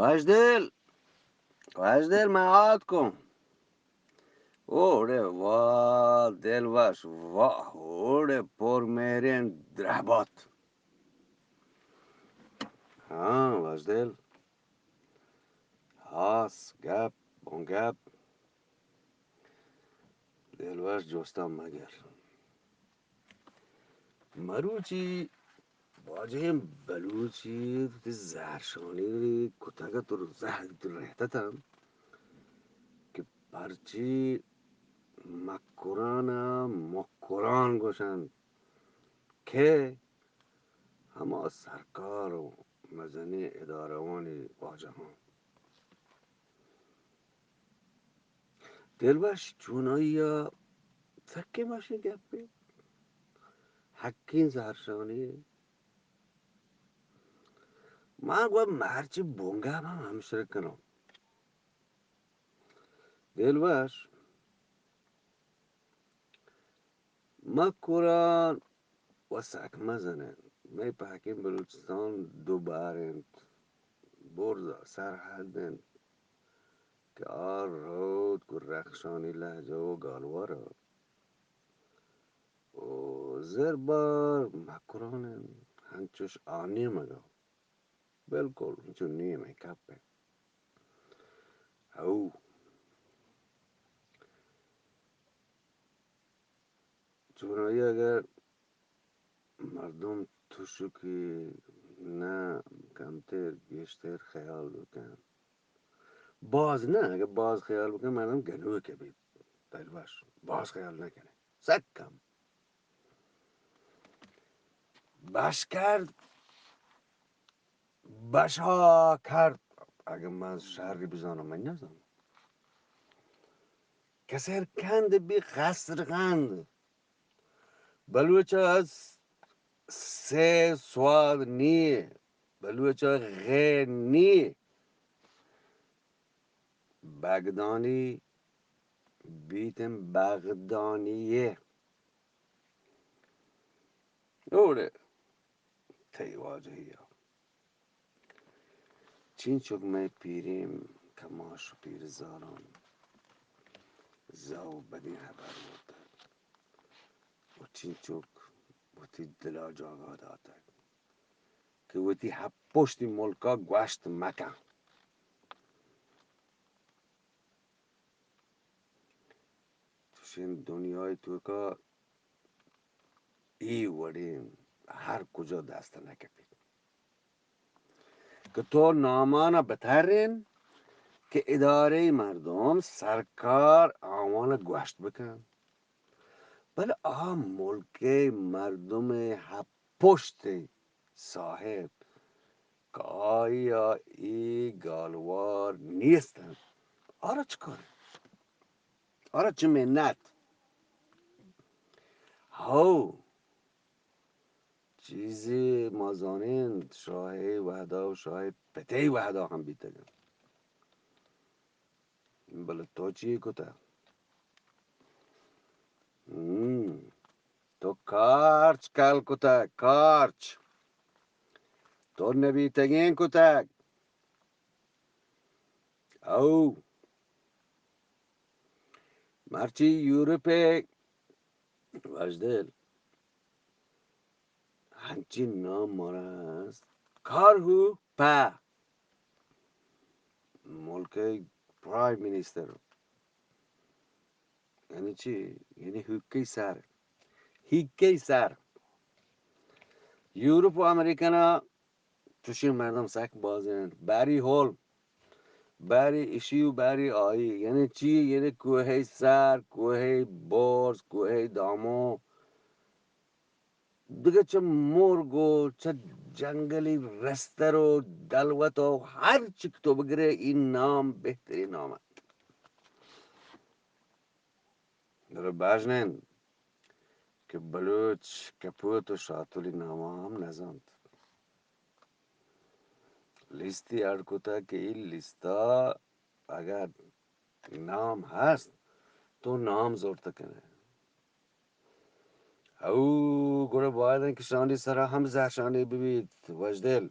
وشدل، وشدل، من آتکوں. اوڑے واہ دلوش، واہ، اوڑے پر مہریں درہبات. ہاں وشدل، ہاس گپ، بن گپ. دلوش جستاں مگر. مروچی واجہیں بلوچی وتی زہرشانی کتگ ات و زہر رہتگ ات کہ پرچی مکران ء مکران گوشنت کہ ہما سرکار و مزنیں ادارہانی واجہاں. دلوش چونائی ء سکیں وشیں گپے، حقیں زہرشانی. من گوں مرچی بنگپ ہم ہمشرک کناں. دلوش، مکران و سک مزن انت. مئے پہکیں بلوچستان دو بہر انت، برز ء سرحد انت کہ آ روت گوں رخشانی لہجہ و گالوار ء. و زربار مکران انت، ہنچوش آ نیمگ ء. بالکل انچو نیمیں کپ انت. ہو. چونائی اگر مردم تشکی نہ کمتر گیشتر خیال بکن، باز نہ، اگر باز خیال بکن مردم گنوک بیت. دلوش، باز خیال نہ کنے، سک کم. بش کرد، بشا کرد. اگہ من شری بزانم، من نزانم. کسر کند بی قصر قند. بلوچ ء سے سواد نی، بلوچ ء غے نی. بگدانی بیتن بغدانی. اوڑے تئی واجہی ء. چینچک مئے پیریں کماش و پیرزاراں زاہ و بدیں ہبر برتگ و چینچک وتی دل ء جاگہ داتگ کہ وتی ہپ پشتی ملک ء گوشت مکن. چوشیں دنیای توکا اے وڑیں ہر کجا دست نہ کپیت کہ تو نامانا بترین کہ ادارے مردم سرکار آوان گوشت بکن، بلے آ ملک مردم ہپ پشت صاحب کہ آئی ء اے گالوار نیست انت، آرا چ کار انت؟ آرا چ منت؟ ہو، چیزے ما زانیں شاہ ء وہدا و شاہ ء پت ء وہدا ہم بیتگ انت. بلے تو چی کتہ؟ ہم، تو کارچ کل کتہ، کارچ. تو نبیتگیں کتگ. او، مرچی یورپ ء وشدل ہنچین نام مارا ہست، کارہو پہ ملک ء پرائم منسٹر. یعنی چی؟ یعنی ہوکئی سر، ہیکئی سر. یورپ و امریکن ء چوشیں مردم سک باز انت. بری ہول، بری اشی و بری آئی. یعنی چی؟ یعنی کوہی سر، کوہی برز، کوہی دامو. دگہ چہ مرگ و چہ جنگلی رستر و دلوت و ہر چی کہ تو بگرے، این نام بہترین نام انت. در بژن انت کہ بلوچ کپوت و شاتولی نام ہم نزانت. لیستی اڈ کتگ کہ اے لیستا اگر نام ہست تو نام زرت کنے. او گڑا باید انت کہ شانی سرا ہم زہرشانی ببیت وشدل.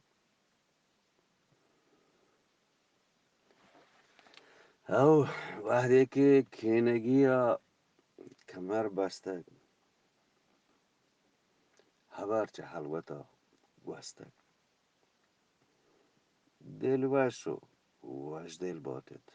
او وہدے کہ کینگی ءَ کمر بستگ، ہبر چہ ہلوت ءَ گوستگ۔ دل وش و وش دل بات ات۔